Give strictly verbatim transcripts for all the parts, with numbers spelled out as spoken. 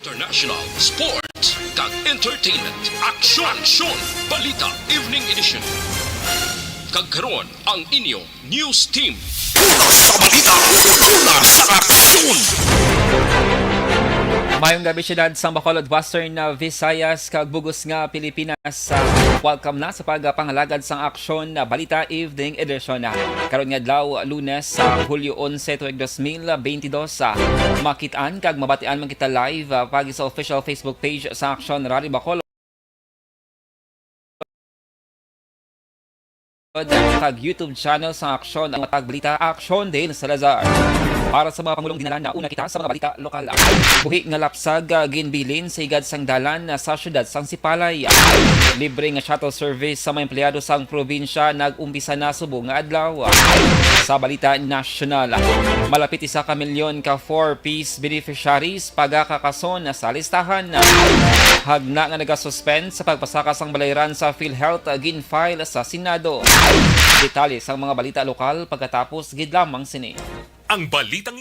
International, sports, kag entertainment. Aksyon! Aksyon! Balita Evening Edition. Kag karon, ang inyo news team. Una sa balita, una sa aksyon. Mayong gabi, siyudad sang Bacolod, Western, uh, Visayas, kag bug-os nga Pilipinas. Uh, welcome na sa pagpangalagad sang Aksyon, uh, Balita Evening Edition. Uh, karon nga adlaw, Lunes, sa Hulyo onse, tuig dos mil benti dos, uh, makit-an kag mabatian man kita live, uh, pagi sa official Facebook page sa Aksyon Radio Bacolod. Kag YouTube channel sa Aksyon, ang matag balita, Aksyon Dale Salazar. Para sa mga pangulong dinalan, nauna kita sa mga balita lokal. Buhi nga lapsag, ah, ginbilin sa higad sang dalan, ah, sa siyudad sang Sipalay. Libre nga shuttle service sa mga empleyado sang probinsya nag-umpisa na subong nga adlaw. Sa balita nasyonal, malapit isa ka milyon ka four Ps beneficiaries pagakakason na sa listahan. Hagna nga nagasuspend sa pagpasaka sang balayran sa PhilHealth, ah, gin-file sa Senado. Detalye sang mga balita lokal pagkatapos gid lamang sini. Ang balitang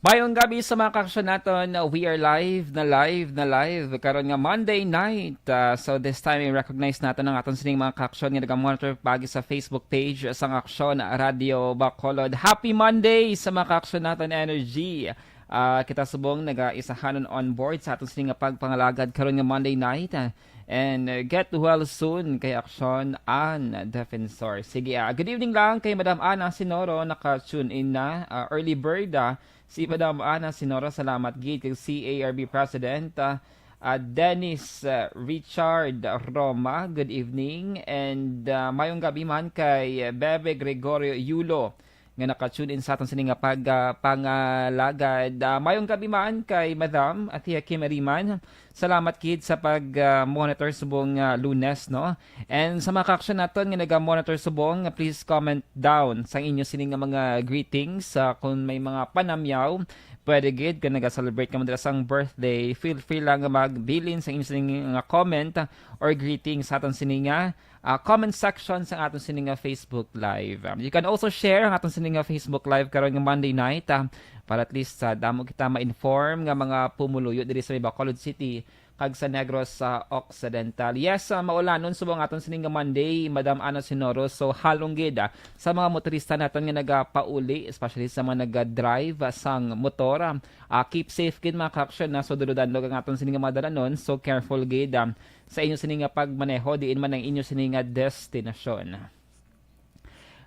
Mayong gabi sa mga kaaksyon naton. We are live na live na live karon nga Monday night. Ah, so this time, i-recognize naton ang aton sining mga kaaksyon nga nagamonitor pagi sa Facebook page sang Aksyon Radio Bacolod. Happy Monday sa mga kaaksyon naton, Energy. Ah, kita subong nagaisahanon on board sa aton sining nga pagpangalagad karon nga Monday night. Ah, and, uh, get well soon kay Aksyon Ann Defensor. Sige, ah, good evening lang kay Madam Ana Sinoro, naka-tune in na. Ah, early bird, ah, si Madam Ana Sinoro, salamat gid. Kay C A R B President, ah, ah, Dennis, ah, Richard Roma, good evening. And, ah, mayong gabi man kay Bebe Gregorio Yulo, nga naka-tune in sa aton sini nga pag, ah, pangalagad. Ah, mayong gabi man kay Madam Athea Kim Ariman. Salamat gid sa pag, ah, monitor subong, ah, Lunes, no? And sa mga kaaksyon naton nga naga-monitor subong, ah, please comment down sa inyo sini nga mga greetings. Ah, kung may mga panamyaw, pwede gid kung naga-celebrate kamo dira sang birthday, feel free lang nga magbilin sa inyo sini nga comment, ah, or greetings sa aton sini nga ah, comment section sa aton sini nga Facebook Live. Um, you can also share ang aton sini nga Facebook Live karon nga Monday night, ah, para at least sa damo kita ma-inform nga mga pumuluyo diri sa may Bacolod City kag sa Negros sa Occidental. Yes, ah, maulanon subong aton sini nga Monday, Madam Ana Sinoro. So, halong gid, ah, sa mga motorista naton nga nagapauli, especially sa mga naga-drive, ah, sang motor. Ah, ah, keep safe gid, mga kaaksyon, na so dulodandog ang aton sini nga mga dalanon. So, careful gid, ah, sa inyo sini nga pagmaneho diin man ang inyo sini nga destinasyon.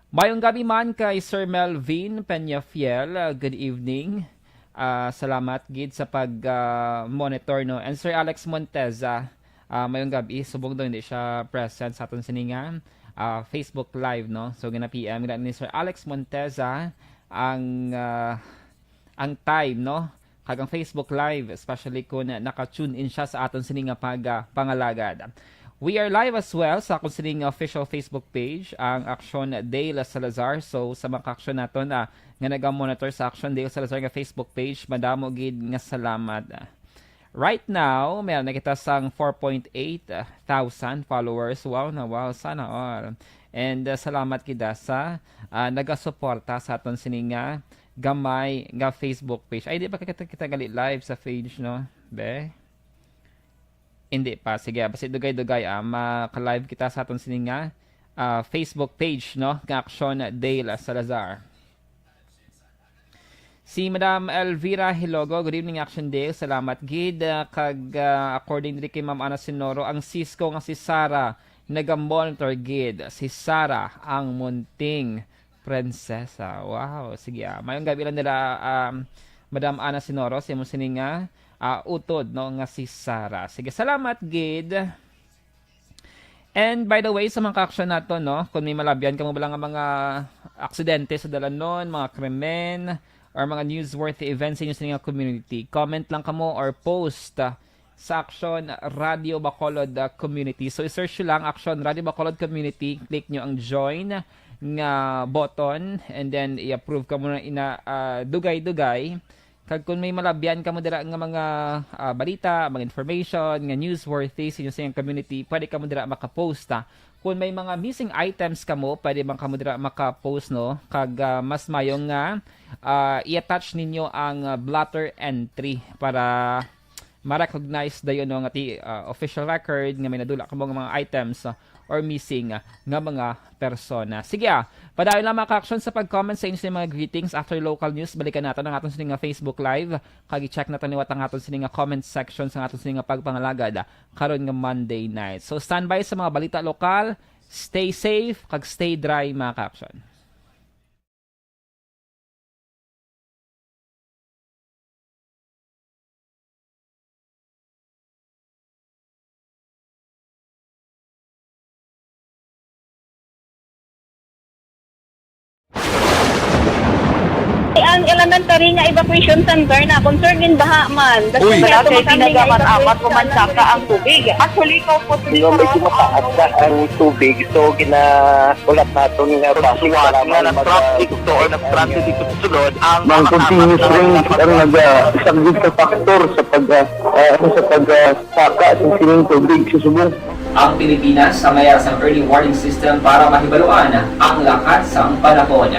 Mayong gabi man kay Sir Melvin Peñafiel. Ah, good evening. Ah, salamat gid sa pag, ah, monitor, no. And Sir Alex Monteza, ah, mayong gabi. Subong daw hindi siya present sa aton sini nga, ah, Facebook Live, no. So, gina-P M nila ni Sir Alex Monteza ang, ah, ang time, no? Kag ang Facebook Live, especially kung naka-tune in siya sa aton sini nga pag, ah, pangalagad. We are live as well sa akon sini nga official Facebook page, ang Aksyon Dale Salazar. So, sa mga kaaksyon naton, ah, nga naga-monitor sa Aksyon Dale Salazar nga Facebook page, madamo gid nga salamat. Right now, meron na kita sang four point eight thousand followers. Wow na wow. Sana all. And, ah, salamat gid sa, ah, nagasuporta sa aton sini nga gamay nga Facebook page. Ay, di pa kita, kita gali live sa page, no? Be? Hindi pa. Sige, basi dugay-dugay, ah, maka-live kita sa aton sini nga, ah, Facebook page, no? Nga Aksyon Dale Salazar. Si Madam Elvira Hilogo, good evening, Action Dale. Salamat gid. Ah, kag, ah, according diri kay Ma'am Ana Sinoro, ang sis ko nga si Sarah naga-monitor gid. Si Sarah ang munting prinsesa. Wow, sige, ah. Mayong gabi lang nila, um, Madam Ana Sinoro, sa imo sini nga, ah, utod, no, nga si Sarah. Sige, salamat gid. And by the way, sa mga kaaksyon nato, no, kung may malabyan kamo bala nga mga aksidente sa dalanon, mga krimen, or mga newsworthy events sa inyo sini nga community, comment lang kamo or post, ah, sa Aksyon Radio Bacolod, ah, Community. So, i-search nyo lang Aksyon Radio Bacolod Community, click nyo ang join, nga button, and then i-approve kamo na ina, ah, dugay-dugay. Kag kung may malabyan kamo dira nga mga, ah, balita, mga information nga newsworthy sa inyo, sa inyong community, pwede kamo dira maka-post, ah. Kung may mga missing items kamo, pwede man kamo dira maka-post, no? Kag, ah, mas mayo nga, ah, i-attach ninyo ang, ah, blotter entry para ma-recognize dayon, no, nga ti, ah, official record nga may nadula kamo nga mga items, ah, or missing, ah, nga mga persona. Sige, ah, padayon lang, mga ka-aksyon, sa pag-comment sa inyo sa mga greetings after local news. Balikan naton ang aton sini nga Facebook Live. Kag i-check naton liwat ang aton sini nga comment section sa aton sini nga pagpangalagad, ah, karon nga Monday night. So, standby sa mga balita lokal. Stay safe, kag stay dry, mga ka-aksyon. Ang elementary nga evacuation center na concerned in baha man. Uy. Wala kay tinaga man amat ko man saka ang tubig. Actually, ko po. Di ba, medyo mataas na ang tubig, so gina-, ulat naton nga base nga para na-traffic to or na-stranded dito sa sulod ang mga continuous rain ang nagasaglit sa factor sa pag, ah, ah, ano, sa pag, ah, saka sa sining tubig sa subong. Ang Pilipinas sa mayar sang early warning system para mahibaluan ang lakat sang panahon.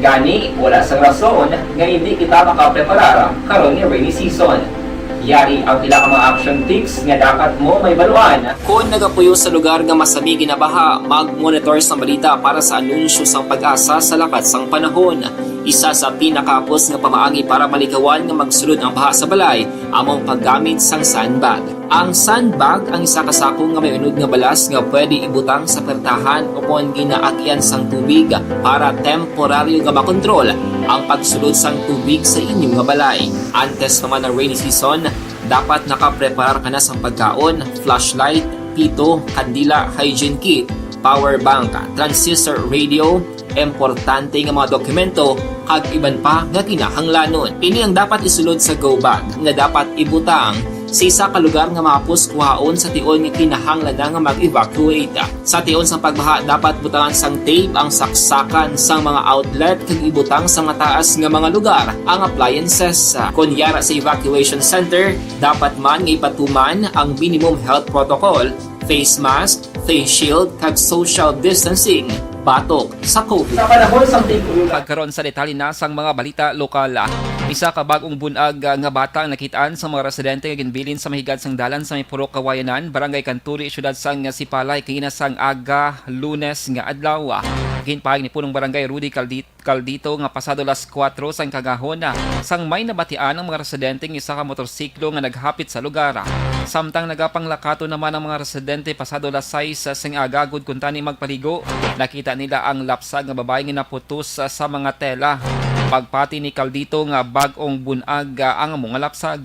Gani, wala sang rason nga hindi kita makapreparar karon nga rainy season. Yari ang pila ka mga action tips nga dapat mo mahibaluan. Kon nagapuyo sa lugar nga masami ginabaha, mag-monitor sang balita para sa anunsyo sang PAGASA sa lakat sang panahon. Isa sa pinakahapos nga pamaagi para malikawan nga magsulod ang baha sa balay amo ang paggamit sang sandbag. Ang sandbag ang isa ka sako nga may unod nga balas nga pwede ibutang sa pertahan o kon ginaagyan sang tubig para temporaryo nga makontrol ang pagsulod sang tubig sa inyo nga balay. Antes pa man ang rainy season, dapat nakapreparar ka na sang pagkaon, flashlight, pito, kandila, hygiene kit, power bank, transistor radio, importante nga mga dokumento, kag iban pa nga kinahanglanon. Ini ang dapat isulod sa go bag nga dapat ibutang sa isa ka lugar nga mahapos kuhaon sa tion nga kinahanglan na nga mag-evacuate. Sa tion sang pagbaha, dapat butangan sang tape ang saksakan sang mga outlet kag ibutang sa mataas nga mga lugar ang appliances. Kon yara sa evacuation center, dapat man nga ipatuman ang minimum health protocol, face mask, face shield, kag social distancing batok sa COVID. Sa panahon sang tig-ulan. Kag karon sa detalye na sang mga balita lokal. Isa ka bag-ong bunag, ah, nga bata ang nakit-an sa mga residente nga ginbilin sa mahigad sang dalan sa may Purok Kawayanan, Barangay Kanturi, siyudad sang Sipalay, kaina sang aga Lunes nga adlaw. Ginpahayag ni Punong Barangay Rudy Caldit-, Caldito nga pasado las kuwatro sang kagahon, ah, sang may nabatian ang mga residente nga isa ka motorsiklo nga naghapit sa lugar. Samtang nagapanglakaton naman ang mga residente pasado las sais sang aga agud kuntani magpaligo, nakita nila ang lapsag nga babayi nga naputos sa mga tela. Pagpati ni Caldito nga bag-ong bunag, ah, ang amo nga lapsag.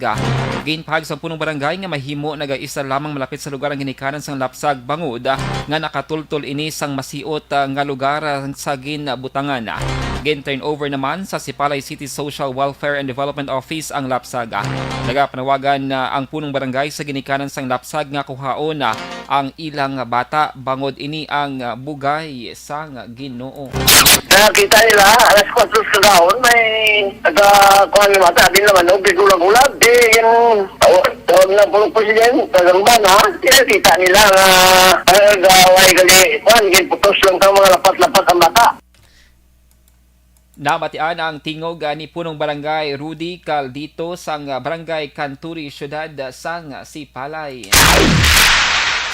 Ginpahayag sa punong barangay nga mahimo nagaisa lamang malapit sa lugar ang ginikanan sang lapsag bangod, ah, nga nakatultol ini sang masiot, ah, nga lugar, ah, sa ginbutangan. Gin-turn over naman sa Sipalay City Social Welfare and Development Office ang lapsag. Nagapanawagan na ang punong barangay sa ginikanan sang lapsag nga kuhaon na ang ilang bata, bangod ini ang bugay sang Ginoo. Nakita nila, alas kuwatro sa daon, may taga, kuwan, nga bata, di naman, no, bigulag-ulag. Di, yung, tawag, tawag na po ng presidente, tagang bana, nakita nila nga, ah, gaway gali, kuwan, ginputos lang ka, mga lapat-lapat ang bata. Namatian ang tingog, ah, ni Punong Barangay Rudy Caldito sang, ah, Barangay Canturi, Siyudad, ah, sang, ah, Sipalay.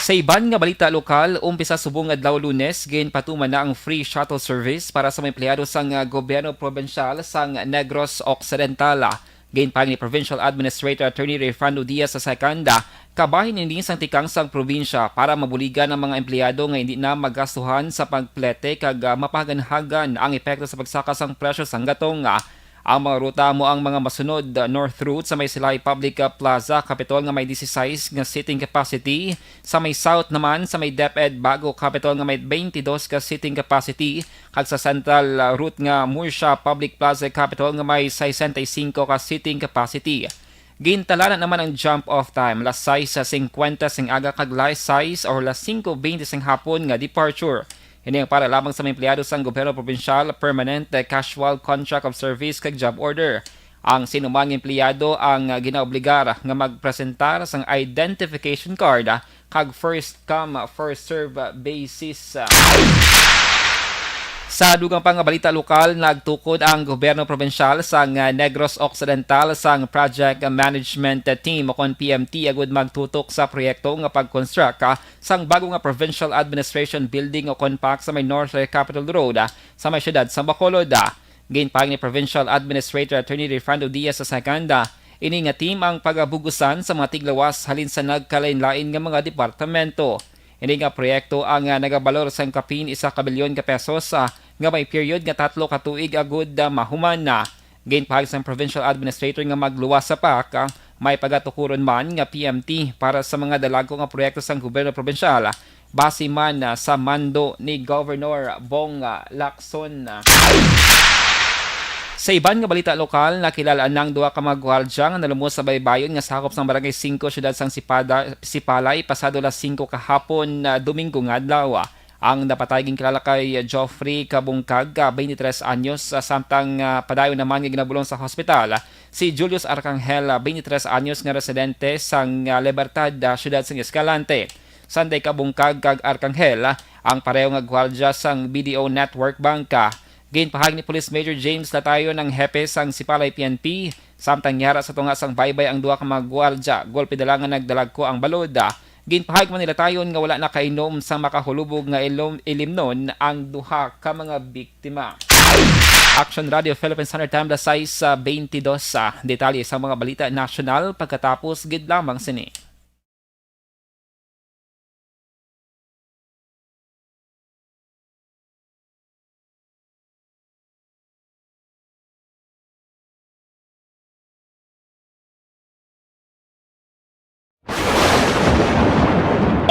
Sa iban nga balita lokal, umpisa subong adlaw Lunes, ginpatuman na ang free shuttle service para sa mga empleyado sang, ah, gobyerno probinsyal sang Negros Occidental. Ginpahayag ni Provincial Administrator Attorney Rayfrando Diaz the second, kabahin ini sang tikang sang probinsya para mabuligan ang mga empleyado nga hindi na magastuhan sa pagplete kag, ah, mapahaganhagan ang epekto sa pagsaka sang presyo sang gatong. Ang mga ruta amo ang mga masunod: North Route sa may Silay Public, ah, Plaza, Capitol nga may disisais nga seating capacity, sa may South naman sa may DepEd Bago Capitol nga may twenty-dos ka seating capacity, kag sa Central, ah, Route nga Murcia Public Plaza, Capitol nga may sesenta y cinco ka seating capacity. Gintalanan naman ang jump-off time, las sais cincuenta sing aga kag las sais or las singko bente sing hapon nga departure. Ini ang para lamang sa mga empleyado sang gobyerno probinsyal, permanent, casual contract of service kag job order. Ang sinuman nga empleyado ang, ah, ginaobligar nga magpresentar sang identification card, ah, kag first come, first serve, ah, basis. Sa dugang pa nga balita lokal, nagtukod ang gobyerno probinsyal sang, ah, Negros Occidental sang Project Management Team o kon P M T agud magtutok sa proyekto nga pag-construct, ah, sang bago nga Provincial Administration Building o kon PAC sa may North Capitol Road, ah, sa may siyudad sa Bacolod, ah. Ginpahayag ni Provincial Administrator Attorney Rayfrando Diaz the second, ah, ini nga team ang pagabugusan sa mga tiglawas halin sa nagkalain-lain nga mga departamento. Ini nga proyekto ang, ah, nagabalor sang kapin isa ka bilyon ka pesos, ah, nga may period nga tatlo ka tuig agud, ah, mahuman na. Ginpahayag sang provincial administrator nga magluwas sa PAC, ah, may pagatukuron man nga P M T para sa mga dalagko nga proyekto sang gobyerno probinsyal, base man, ah, sa mando ni Governor Bong, ah, Lacson. Sa iban nga balita lokal, nakilal-an ang duha ka mga gwardya nga nalumos sa baybayon nga sakop sang Barangay Singko, siyudad sang Sipada-, Sipalay, pasado las singko kahapon, ah, Domingo nga adlaw. Ang napatay ginkilala kay Geoffrey Kabungkag, ah, twenty-three anyos, ah, samtang, ah, padayon naman nga ginabulong sa hospital, ah, si Julius Arcangel, ah, twenty-three anyos nga residente sang, ah, Libertad, ah, siyudad sang Escalante. Sanday Kabungkag kag Arcangel, ah, ang pareho nga gwardya sang B D O Network Bangka. Ginpahayag ni Police Major James Latayon, ang hepe sang Sipalay P N P, samtang yara sa tunga sang baybay ang duha ka mga gwardya, golpe da lang nga nagdalagko ang balod. Ginpahayag man ni Latayon nga wala nakainom sa makahulubog nga ilom-, ilimnon ang duha ka mga biktima. Action Radio Philippine Standard Time, las sais, ah, twenty-dos. Ah, detalye sa mga balita nasyonal pagkatapos gid lamang sini.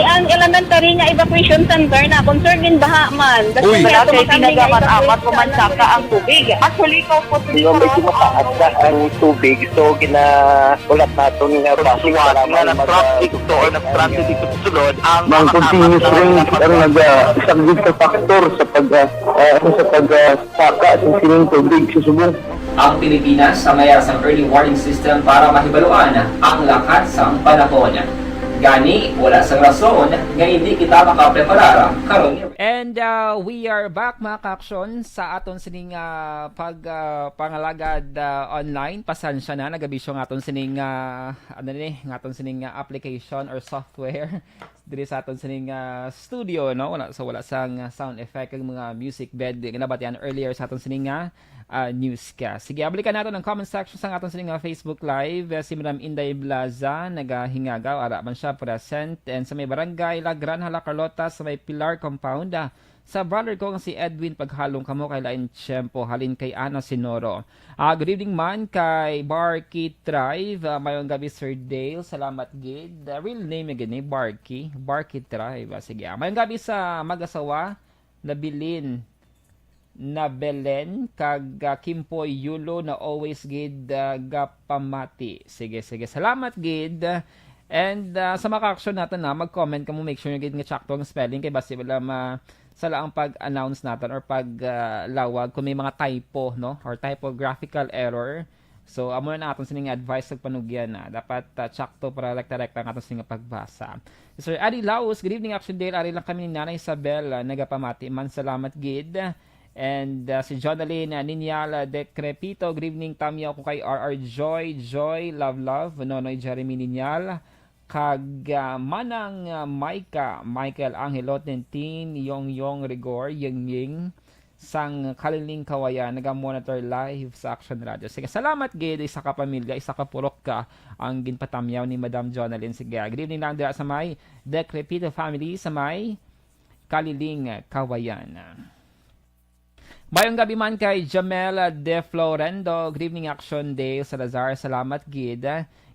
Ang elementary nga evacuation center na concern din baha man. Uy. Wala kay tinaga man, amat ko man saka ang tubig. Actually, ko po. Di ba medyo mataas na ang tubig, so gina-, ulat naton nga basi nga para nga mag-, nag-transit to or nag-transit dito sa sulod ang mga continuous rain ang naga-, isa gid ka factor sa pag, ah, ah, sa pag, ah, saka sa sining tubig sa subong. Ang Pilipinas sa mayar sang early warning system para mahibaluan ang lakat sang panahon. Gani, wala sang rason nga hindi kita makapreparar karon. And, uh, we are back, mga ka-aksyon, sa aton sining, uh, pag, uh, pangalagad, uh, online. Pasensya na, nagabisyo nga aton sining, uh, ano ni, nga aton sining, uh, application or software diri sa aton sining, uh, studio, no? Wala, so wala sang, uh, sound effect kag mga music bed nga nabatian earlier sa aton sining, uh, ah, newscast. Sige, abalikan naton ang comment section sa aton sining nga Facebook Live. Eh, si Madam Inday Blaza nagahingagaw, ara man siya present. And sa may barangay La Granja, La Carlota, sa may Pilar Compound, ah, sa brother ko nga si Edwin, paghalong kamo kay lain tiyempo, halin kay Ana Sinoro. Ah, good evening man kay Barky Tribe. Ah, mayong gabi, Sir Dale. Salamat gid. Ah, real name again ni Barky. Barky Tribe. Ah, sige. Ah, mayong gabi sa mag-asawa na Bilin, na Belen, kag, ah, Kimpoy Yulo na always gid, ah, gapamati. Sige, sige. Salamat gid. And, ah, sa mga ka-aksyon naton na, mag-comment kamo, make sure gid nga tsakto ang spelling kay basi wala ma-, sala ang pag-announce naton or pag, ah, lawag kung may mga typo, no? Or typographical error. So, amo na aton sining advice ug panugyan na. Dapat, ah, tsakto para rekta-rekta ang aton sining pagbasa. Sir Adi Laos, good evening, Action Dale. Ari lang kami ni Nanay Isabel, ah, nagapamati man. Salamat gid. And, ah, si Jonalyn, ah, Ninyal, ah, Decrepito, good evening, Tamya, ako kay R R Joy, Joy, love, love, Nonoy Jeremy Ninyal, kag, ah, Manang, ah, Micah, Michael Angelo, Tintin, Yong Yong Rigor, Ying Ying, sang Kaliling Kawayan, naga-monitor live sa Action Radio. Sige, salamat gid, isa ka pamilya, isa ka purok ka ang ginpatamyaw ni Madam Jonalyn. Sige, good evening lang dira sa may Decrepito family, sa may Kaliling, Kawayan. Mayong gabi man kay Jamel De Florendo. Good evening, Action Dale Salazar. Salamat gid.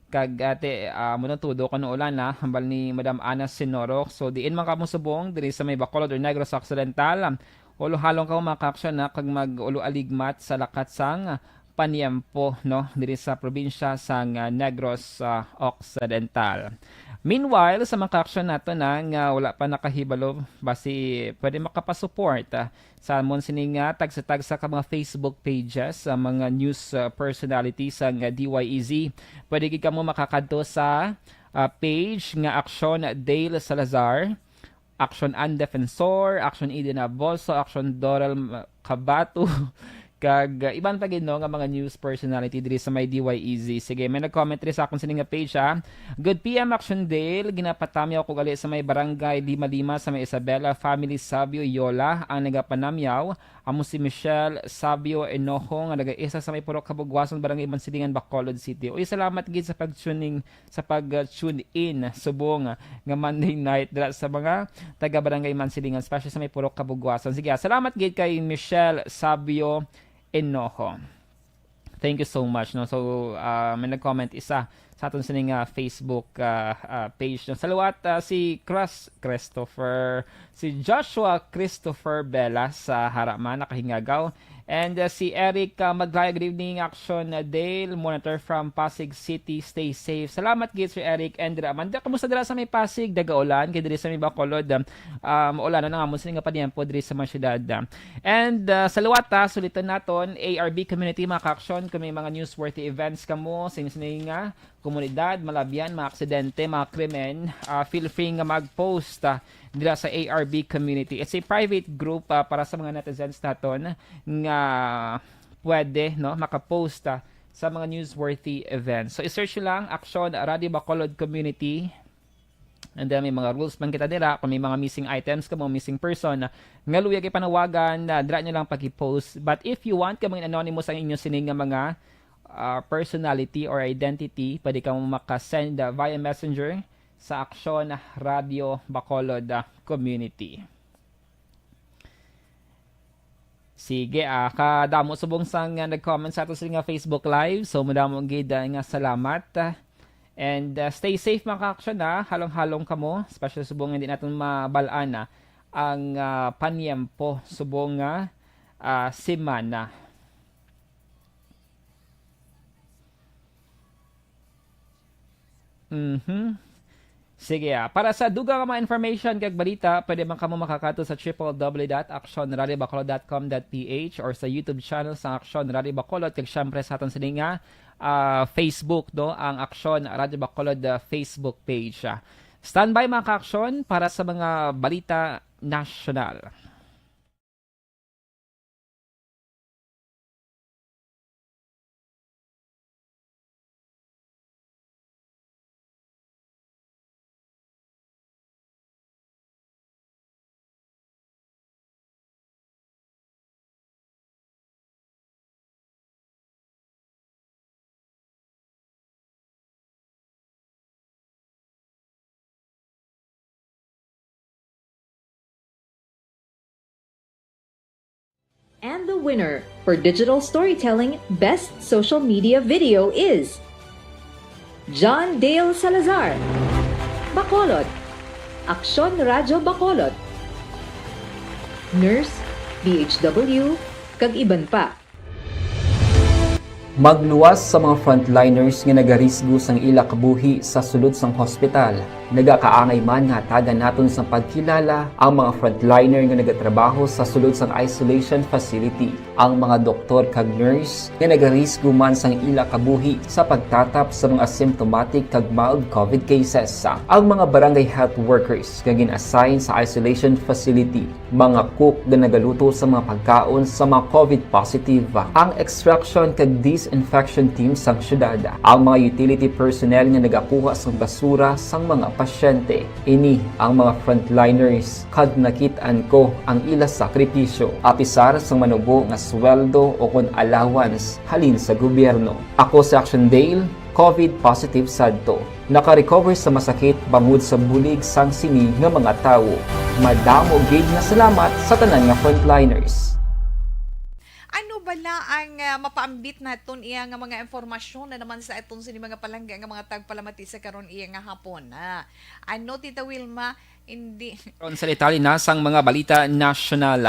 Kag ate, ah, mo nang tudo ko nung ulan, ah, hambal ni Madam Ana Sinoro. So, diin man kamo subong, diri sa may Bacolod or Negros Occidental, ulo halong kamo, mga ka-aksyon, na kag mag-ulo aligmat sa lakat sang Paniempo, no, diri sa probinsya sang, ah, Negros, ah, Occidental. Meanwhile, sa mga ka-aksyon nato na nga wala pa nakahibalo, basi pwede makapasupport, ah, sa amon sini nga tagsa-tagsa ka mga Facebook pages, sa mga news, ah, personality sang, ah, D Y E Z. Pwede gid kamo makakadto sa, ah, page nga Aksyon Dale Salazar, Aksyon Ann Defensor, Aksyon Eden Abolso, Aksyon Doral M-, Cabato, kag, uh, iban pa gid, no, nga mga news personality diri sa may D Y E Z. Sige, may nag-comment diri sa akon sini nga page, ha. Good P M, Aksyon Dale, ginapatamyaw ko gali sa may barangay Lima-Lima sa may Isabela family, Sabio Yola ang nagapanamyaw. Amo si Michelle Sabio Enojo nga nagaisa sa may Purok Kabugwason, Barangay Mansilingan, Bacolod City. Uy, salamat gid sa pag-tuning, sa pag, uh, tune in subong nga Monday night dira sa mga taga Barangay Mansilingan, especially sa may Purok Kabugwason. Sige, ah, salamat gid kay Michelle Sabio Enojo. Thank you so much, no? So, ah, may nag-comment isa sa aton sini nga Facebook, ah, ah, page, no? Sa liwat, ah, si Chris Christopher, si Joshua Christopher Bella sa Harama, nakahingagaw. And, uh, si Eric, uh, Maglaya, good evening, Action, uh, Dale, monitor from Pasig City. Stay safe. Salamat gid, Sir Eric. And dira man, kumusta dira sa may Pasig? Nagaulan kay diri sa may Bacolod, um, um, ulan na nga mo sini nga paniempo diri sa mga syudad. And, uh, sa liwat, ha, suliton naton, A R B community, mga ka-action, kung may mga newsworthy events kamo, sini-sini nga komunidad, malabyan, mga aksidente, mga krimen, ah, feel free nga mag-post, ah, dira sa A R B community. It's a private group, ah, para sa mga netizens naton nga pwede, no, makapost, ah, sa mga newsworthy events. So, i-search nyo lang Aksyon Radio Bacolod Community. And then, may mga rules man kita dira. Kung may mga missing items kamo, missing person, nga luyag ipanawagan, na dira nyo lang pag-post. But if you want ka maging anonymous ang inyo sining nga mga, ah, personality or identity, pwede ka maka-send, ah, via messenger sa Aksyon Radio Bacolod, ah, Community. Sige, ah, kadamo subong sang, ah, nag-comment sa ato sini nga Facebook Live. So, madamo gid, ah, nga salamat. Ah, and, ah, stay safe, mga ka-action, ah. Halong-halong kamo, especially subong hindi naton mabal-an, ah, ang, ah, paniempo subong nga, ah, semana. Mhm. Sige, ah. Para sa dugang nga mga information kag balita, pwede man kamo makakadto sa triple W dot action rally bacolod dot com dot P H or sa YouTube channel sa Aksyon Rally Bacolod kag syempre sa aton sini nga, ah, Facebook, no, ang Aksyon Rally Bacolod, ah, Facebook page, ah. Standby, mga ka-action, para sa mga balita nasyonal. And the winner for digital storytelling best social media video is John Dale Salazar, Bacolod, Aksyon Radyo Bacolod, Nurse, D H W, kag iban pa. Magluwas sa mga frontliners nga nagarisgo sang ila kabuhi sa sulod sang hospital. Nagakaangay man nga hatagan naton sang pagkilala ang mga frontliner nga nagatrabaho sa sulod sang isolation facility, ang mga doktor kag nurse nga nagarisgo man sang ila kabuhi sa pagtatap sa mga symptomatic kag mild covid cases, ang mga barangay health workers nga gin-assign sa isolation facility, mga cook nga nagaluto sa mga pagkaon sa mga covid positive, ang extraction kag disinfection team sang syudad, ang mga utility personnel nga nagakuha sang basura sang mga pasyente. Ini ang mga frontliners, kag nakit-an ko ang ila sakripisyo, apisar sang manubo nga sweldo o kon allowance halin sa gobyerno. Ako si Action Dale, covid positive sadto. Naka-recover sa masakit bangod sa bulig sang sini nga mga tawo. Madamo gid nga salamat sa tanan nga frontliners. Ano bala ang, ah, mapaambit naton iya nga mga impormasyon na naman sa aton sini mga palangga nga mga tagpalamati sa karon iya nga hapon, ah? Ano, Tita Wilma, Hindi. Karon sa detalye na sang mga balita nasyonal.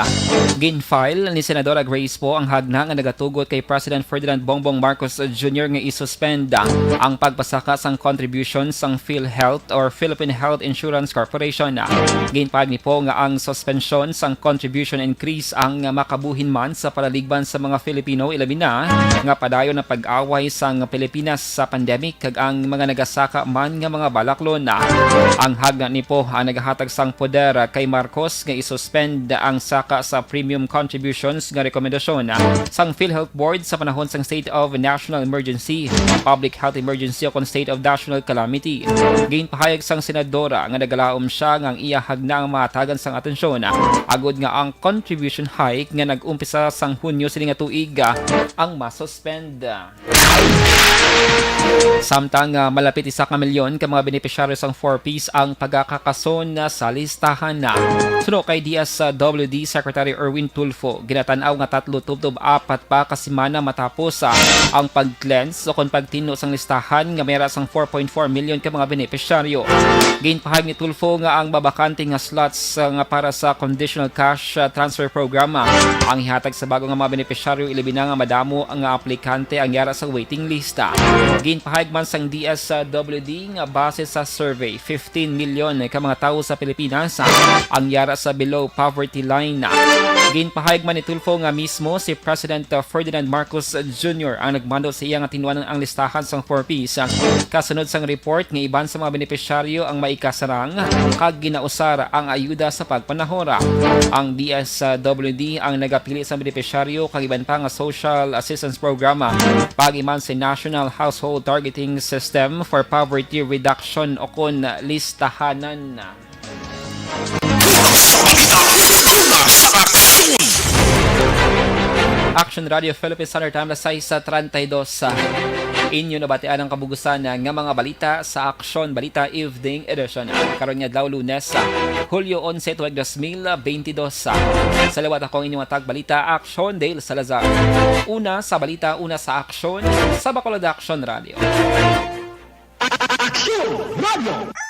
Gin-file ni Senadora Grace Poe ang hagna nga nagatugot kay President Ferdinand Bongbong Marcos Junior nga i-suspend ang pagpasaka sang contribution sang PhilHealth or Philippine Health Insurance Corporation. Ginpahayag ni Poe nga ang suspensyon sang contribution increase ang makabuhin man sa palaligban sa mga Filipino, ilabi na nga padayon ang pag-away sang Pilipinas sa pandemic kag ang mga nagasaka man nga mga balaklon. Ang hagna ni Poe ang nagahatag sang poder kay Marcos nga i-suspend ang saka sa premium contributions nga rekomendasyon sang PhilHealth Board sa panahon sang State of National Emergency, Public Health Emergency, o kon State of National Calamity. Ginpahayag sang senadora nga nagalaom siya nga ang iya hagna ang mahatagan sang atensyon, agod nga ang contribution hike nga nag-umpisa sang Hunyo sini nga tuig, ah, ang masuspend. Samtang, ah, malapit isa ka milyon ka mga benepisyaryo sang four Ps ang pagakakason na sa listahan na. Suno kay D S W D Secretary Erwin Tulfo, ginatan-aw nga tatlo tubtob apat pa ka semana matapos, ah, ang pag-cleanse o kon pagtinlo sang listahan nga may ara sang four point four million ka mga benepisyaryo. Ginpahayag ni Tulfo nga ang mabakante nga slots, ah, nga para sa conditional cash, ah, transfer program, ah, ang ihatag sa bago nga mga benepisyaryo, ilabi na nga madamo nga aplikante ang yara sa waiting list. Ginpahayag man sang D S W D nga base sa survey, fifteen million ka mga tawo sa Pilipinas ang yara sa below poverty line. Ginpahayag man ni Tulfo nga mismo si President Ferdinand Marcos Junior ang nagmando sa iya nga tinluanan ang listahan sang four Ps, kasunod sang report nga iban sa mga benepisyaryo ang maikasarang kag ginausar ang ayuda sa pagpanahora. Ang D S W D ang nagapili sang benepisyaryo kag iban pa nga social assistance programa, pag-iman sa National Household Targeting System for Poverty Reduction o kon listahanan. Action Radio Philippines Standard Time, alas sais treinta y dos. Inyo nabatian ang kabugusan nga mga balita sa Action Balita Evening Edition. Karon nga adlaw, Lunes, Hulyo onse, tuig dos mil benti dos. Sa liwat, ako ang inyong tagbalita, Action Dale Salazar. Una sa balita, una sa aksyon, sa Bacolod Action Radio. Action Radio.